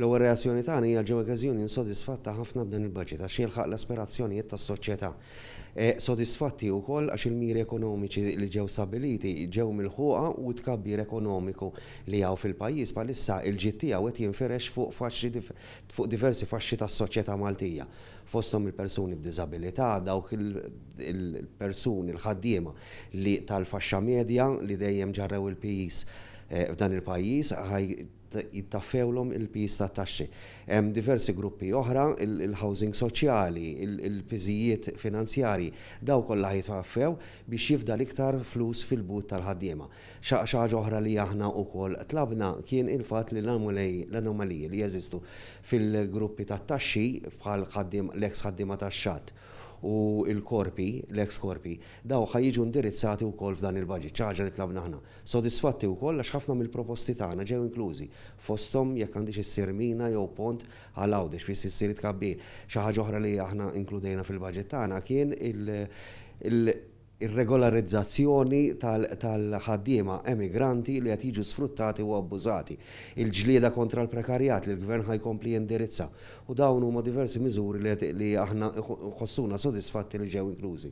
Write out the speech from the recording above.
L-ewwel reazzjoni tagħna hija l-Workers Union sodisfatta ħafna b'dan il-budget għax jilħaq l-aspirazzjonijiet tas-soċjetà. Sodisfatti wkoll għax il-miri ekonomiċi li ġew stabbiliti ġew milħuqa u t-tkabbir ekonomiku li hawn fil-pajjiż bħalissa il-ġid tiegħu qed jinfirex fuq faxxi fuq diversi faxxi tas-soċjetà Maltija, fosthom il-persuni b'diżabilità, dawk il-persuni, il-ħaddiema li tal-faxxa medja li dejjem ġarrew il-piż f'dan il-pajjiż ħa jittaffewlhom il-piż tat-taxxi. Hemm diversi gruppi oħra, il-housing soċjali, il-piżijiet finanzjarji, dawn kollha ħa jitwaffew biex jifdal iktar flus fil-but tal-ħaddiema. Xi ħaġa oħra li aħna wkoll tlabna kien il-fatt li l-anomaliji li jeżistu fil-gruppi tat-taxxi bħal ħaddiem l-eks ħaddiema tax-xatt u l-korpi, l-eks korpi, dawn ħa jiġu indirizzati wkoll f'dan il-budget, xi ħaġa li tlabna aħna. Sodisfatti wkoll għax ħafna mill-proposti tagħna ġew inklużi, fosthom jekk għandhiex issir mina jew pont għal Għawdex biex issir it-tkabbir. Xi ħaġa oħra li aħna inkludejna fil-budget tagħna kien ir-regolarizzazzjoni tal-ħaddiema emigranti li qed jiġu sfruttati u abbużati, il-ġlieda kontra l-prekarjat li l-Gvern ħa jkompli jindirizza u dawn huma diversi miżuri li aħna nħossuna sodisfatti li ġew inklużi.